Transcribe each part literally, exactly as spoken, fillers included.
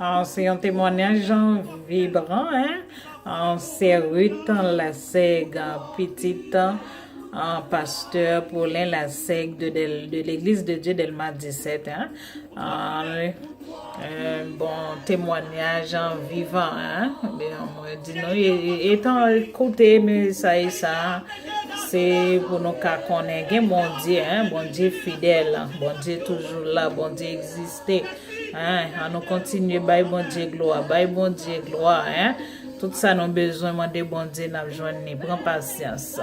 Ah, se yon temwanyaj, ah, vibran, hein? Ah, sè Ruth Lassègue, ah, pitit, ah, pastè Paulin Lassègue de, de, de l'Église de Dieu Delma disèt, hein? Ah, euh, bon, temwanyaj, ah, vivan, hein? Ebyen, mwen di nou, e, e, etan koute mesaj sa, se pou nou ka konnen gen Bondye, hein? Bondye fidèl, Bondye toujou la, Bondye egziste. Hein, ann nou kontinye bay Bondye glwa, bay Bondye glwa, hein. Tout sa nou bezwen, mande Bondye, n ap jwenn li. Pran pasyans.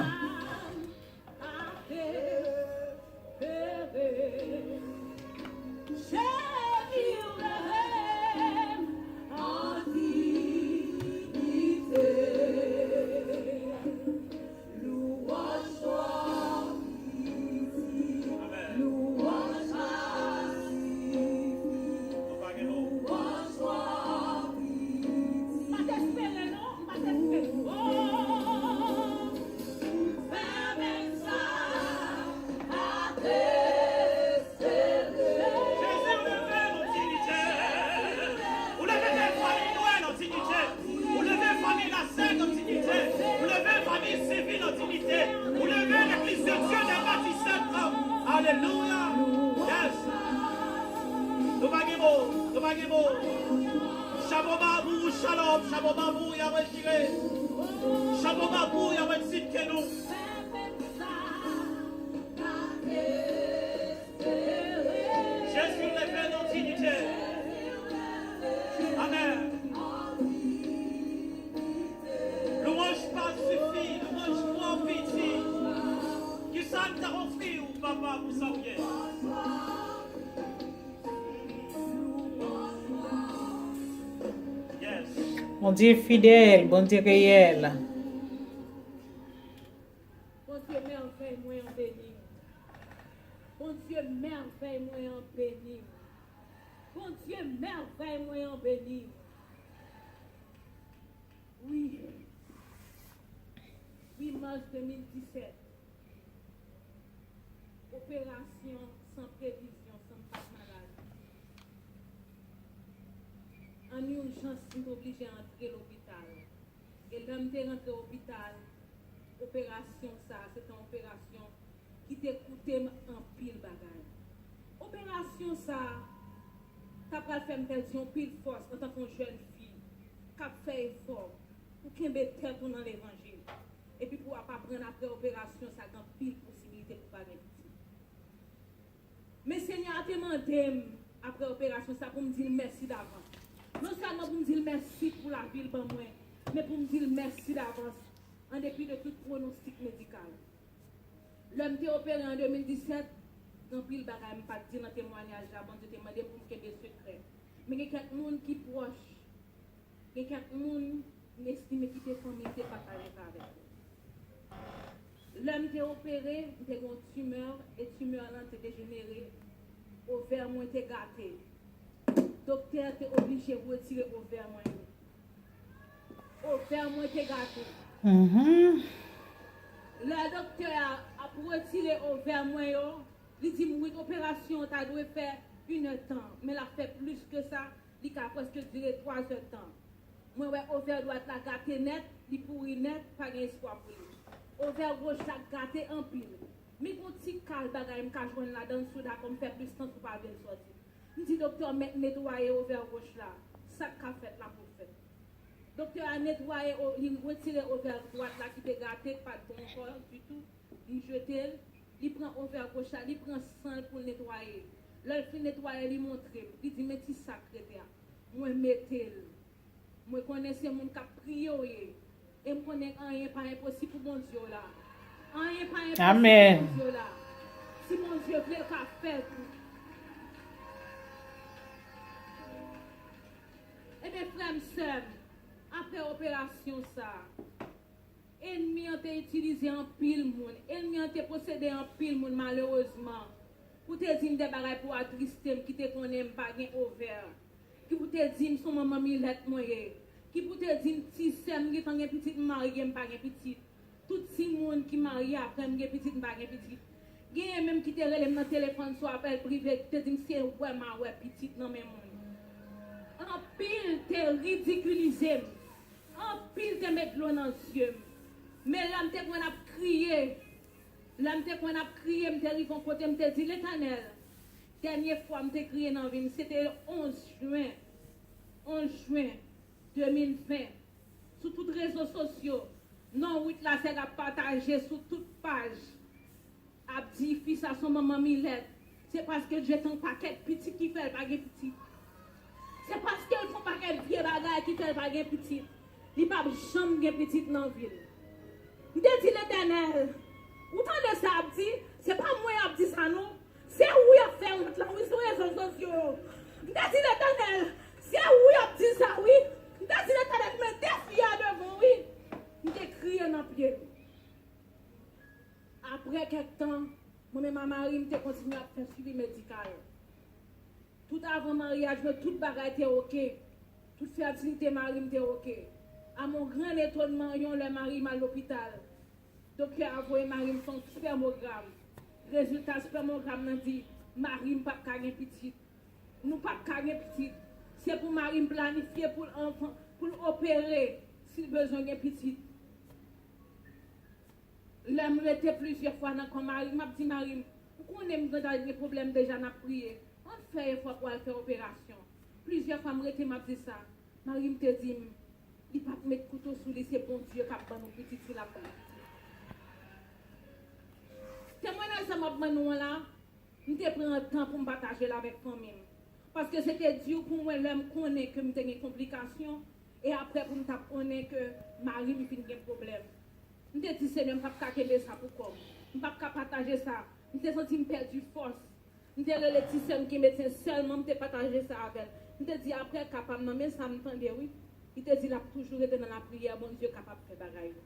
Jezi, ou leve nou, dignité. Ou leve fanmi Lassègue an diyite. Ou leve fanmi Sivil an diyite. Ou leve Legliz de Dye Delma disèt an. Alelouya. Yes. Nou pa gen mo. Nou pa gen mo. Chapo ba pou ou, Shalom. Chapo ba pou ou, Yahweh Jireh. Chapo ba pou ou, Yahweh Tsidkenu. Jezi leve nan diyite. Amèn. Louanj pa sifi, louanj twò piti. Kisa n ta ofri w, Papa, pou sa w ye? Yes. Bondye fidèl, Bondye reyèl. Bondye mèvèy mwen an beni w. Bondye mèvèy mwen an beni w. Bondye mèvèy mwen an beni w. Wi. Wi, mas de mil disèt. Operasyon san previzyon, san m pa t malad. An ijans, m te oblije antre lopital. E lè m te rantre opital, operasyon sa a, se te yon operasyon ki te koute m anpil bagay. Operasyon sa a, ta pral fè m pèdi anpil fòs antanke yon jèn fi k ap fè efò pou kenbe tèt ou nan levanjil. Epi pou w ap aprann apre operasyon sa, gen anpil posibilite pou w pa gen pitit. Men Senyè a te mande m, apre operasyon sa, pou m di l mèsi davans. Non sèlman pou m di l mèsi pou lavi l ban mwen, men pou m di l mèsi davans, an depi de tout pwonostik medikal. Lè m te opere an de mil disèt, gen anpil bagay m pa t di nan temwayaj la, Bondye te mande m pou m kenbe sekrè. Men gen kèk moun ki pwòch, gen kèk moun m estime ki te fanmi m te pataje sa avèk yo. Lè m te opere, m te gen yon timè, e timè lan te dejenere, ovè mwen te gate. Doktè te oblije retire ovè mwen yo. Ovè mwen te gate. Mhm. Lè doktè a ap retire ovè mwen yo, li di m, "Wi, operasyon an ta dwe fè inèdtan, men l ap fè plis ke sa, li ka prèske dire twa zèdtan." Mwen wè ovè dwat la gate nèt, li pouri nèt, pa gen espwa pou li. Ovè goch la gate anpil. Men gon ti kal bagay m ka jwenn ladan l, si w dakò m fè plis tan si w pa vle l sòti. M di doktè a mèt netwaye ovè goch la. Sa k ka fèt la pou fèt. Doktè a netwaye, o- li retire ovè dwat la ki te gate, k pa t bon ankò ditou. Li jete l, li pran ovè goch la, li pran san l pou l netwaye. Lè l fin netwaye, li montre m. Li di, "Men ti sa k rete a." Mwen mete l. Mwen konnen se moun k ap priye w ye. E m konnen anyen pa enposib pou Bondye w la. Anyen pa enposib pou Bondye w la. Si Bondye vle, l ka fè l tou. Ebyen, frè m, sè m, apre operasyon sa a, enmi an te itilize anpil moun. Enmi an te posede anpil moun, malerezman, pou te di m de bagay pou atriste m, ki te konnen m pa gen ovè, ki pou te di m se yon manman milèt mwen ye, ki pou te di m ti sè m gentan gen pitit, m marye, m pa gen pitit. Tout timoun ki marye apre m gen pitit, m pa gen pitit. Genyen menm ki te rele m nan telefòn sou apèl prive, ki te di m se wè m a wè pitit nan men moun. Anpil te ridikilize m. Anpil te met dlo nan zye m. Men lè m te konn ap kriye, lè m te konn ap kriye, m te rive yon kote, m te di, Letènèl, dènye fwa m te kriye nan vi m, se te onz jen, onz jen de mil ven. Sou tout rezo sosyo, non Ruth Lassègue ap pataje sou tout paj. Ap di fi sa se yon manman milèt. Se paske l jete yon pakèt pitit ki fè l pa gen pitit. Se paske l fè yon pakèt vye bagay ki fè l pa gen pitit. Li p ap janm gen pitit nan vi l. M te di, Letènèl, ou tande sa y ap di? Se pa mwen y ap di sa non. Se ou y ap fè wont lan wi sou rezo sosyo yo. M te di, Letènèl, se ou y ap di sa wi. M te di, Letènèl, men defi a devan w wi. M te kriye nan pye l. Apre kèk tan, mwen menm ak mari m te kontinye ap fè swivi medikal. Tout avan maryaj mwen, tout bagay te oke. Tout fètilite mari m te oke. A mon gran etonman, yon lè mari m al lopital, doktè a voye mari m fè yon spèmogram. Rezilta spèmogram nan di, mari m p ap ka gen pitit. Nou p ap ka gen pitit. Se pou mari m planifye pou l anfan, pou l opere si l bezwen gen pitit. Lè m rete plizyè fwa nan kò mari m, m ap di mari m, ou konnen m gentan gen pwoblèm deja, n ap priye. Ann fè efò pou al fè operasyon. Plizyè fwa m rete, m ap di sa. Mari m te di m, li p ap met kouto sou li, se Bondye k ap ban nou pitit si l ap ban nou. Temwayaj sa m ap ban nou an la, m te pran tan pou m pataje l avèk fanmi m. Paske se te di pou mwen lè m konnen ke m te gen konplikasyon, e apre pou m t ap konnen ke mari m fin gen pwoblèm. M te di, Senyè, m p ap ka kenbe sa pou kò m. M p ap ka pataje sa. M te santi m pèdi fòs. M te rele ti sè m ki medsen sèlman, m te pataje sa avè l. M te di, apre ka pa m nan men sa m tande wi. Li te di l ap toujou rete nan lapriyè, Bondye kapab fè bagay yo.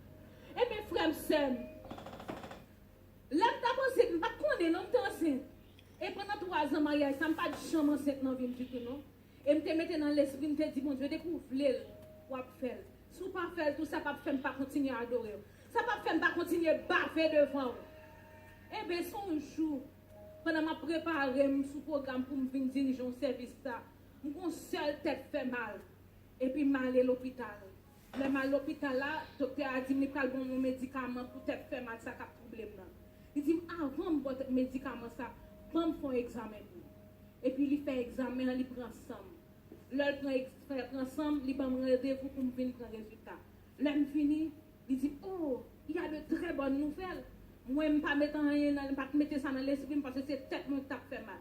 Ebyen, frè m, sè m, lè m t ap ansent, m pa t konnen non m te ansent. E pandan twazan maryaj sa, m pa t janm ansent nan vi m ditou non. E m te mete nan lespri m, te di, Bondye, depi w vle l, w ap fè l. Si w pa fè l tou, sa p ap fè m pa kontinye adore w. Sa p ap fè m pa kontinye bave devan w. Enben, se yon jou, pandan m ap prepare m sou pwogram pou m vin dirije yon sèvis la, m gen yon sèl tèt fè mal. Epi m ale lopital. Lè m al lopital la, doktè a di m li pral ban m yon medikaman pou tèt fè mal sa k ap twouble m nan. Li di m, avan m ba w medikaman sa, ban m fè yon egzamen pou ou. Epi li fè egzamen an, li pran san m. Lè l pran, fè pran san m, li ban m randevou pou m vin pran rezilta. Lè m vini, li di, oh, il y a de très bonnes nouvelles. Mwen, m pa met anyen nan, m pa t mete sa nan lespri m, paske se tèt mwen k t ap fè mal.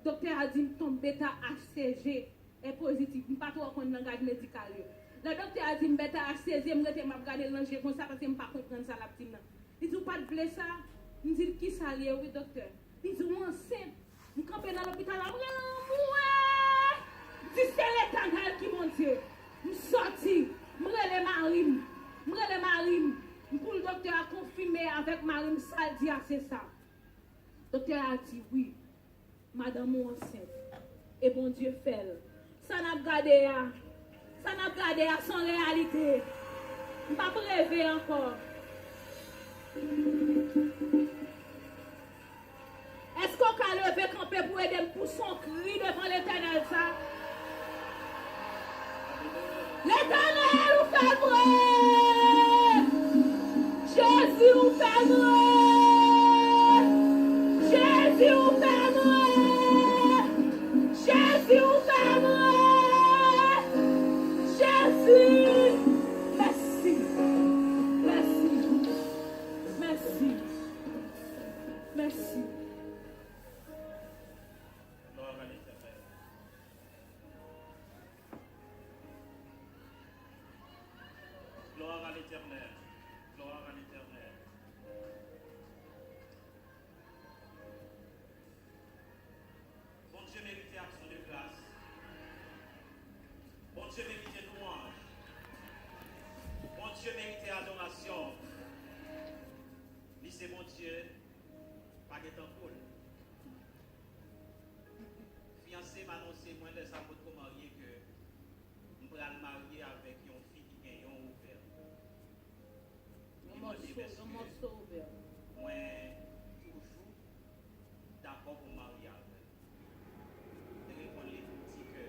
Doktè a di m ton beta H C G est positif. M pa twò konn langaj medikal yo. Lè doktè a di m beta H C G, m rete m ap gade l nan je konsa, paske m pa konprann sa l ap di m nan. Li di, ou pa t vle sa? M di l, kisa l ye wi, doktè? Li di, ou ansent. M kanpe nan lopital la, m rele anmwe! M di, se Letènèl ki Bondye. M sòti, m rele mari m. M rele mari m. M pou l doktè a konfime avèk mari m, sa l di a se sa. Doktè a di, wi, madanm ou ansent. E Bondye fè l. Sa n ap gade a, sa n ap gade a se yon reyalite. M p ap reve ankò. Èske w ka leve kanpe pou ede m pouse yon kri devan Letènèl sa? Letènèl, ou fè l vre! Jezi, ou fè l vre! Jezi, ou fè l vre! Jezi, ou fè l vre! Jezi! Mèsi! Mèsi! Mèsi! Mèsi! Gloire à l'Éternel. Gloire à l'Éternel. Gloire à l'Éternel. Bondye merite aksyon de gras. Bondye merite lwanj. Bondye merite adorasyon. Li se Bondye, pa gen tankou l. Fiyanse m anonse mwen lè sa m potko marye ke m pral marye avèk yon fi ki gen yon ovè. Li mande m èske mwen toujou dakò pou m marye avè l. Te reponn li pou m di ke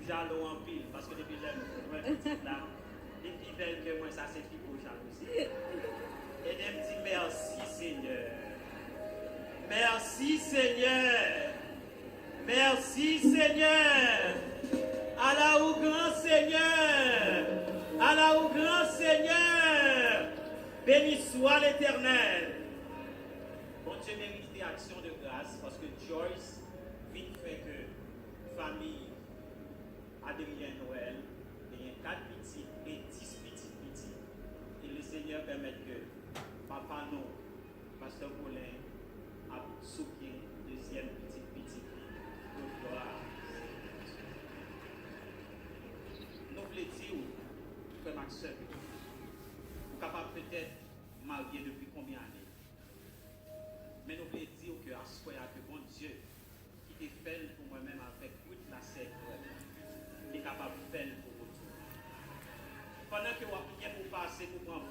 Jalou anpil, paske depi lè m wè pitit la, li pi bèl ke mwen, sa se pi gwo jalouzi. Ede m di mèsi, Senyè. Mèsi, Senyè. Mèsi, Senyè. Ala ou gran, Senyè. Ala ou gran, Senyè. Beni swa Letènèl. Bondye merite aksyon de gras paske Joyce vin fè ke fanmi Adrien Noël genyen kat pitit e dis pitit pitit. E Lesenyè pèmèt ke papa nou, Pastè Colin, ap souke dezyèm pitit pitit li. Glwa. Nou vle di w, frè m ak sè m yo, ou kapab petèt marye depi konbyen ane? Men nou vle di w ke aswè a, ke Bondye ki te fè l pou mwen menm avèk Ruth la sè frè m, li kapab fè l pou ou tou. Pandan ke w ap gen pou pase pou pran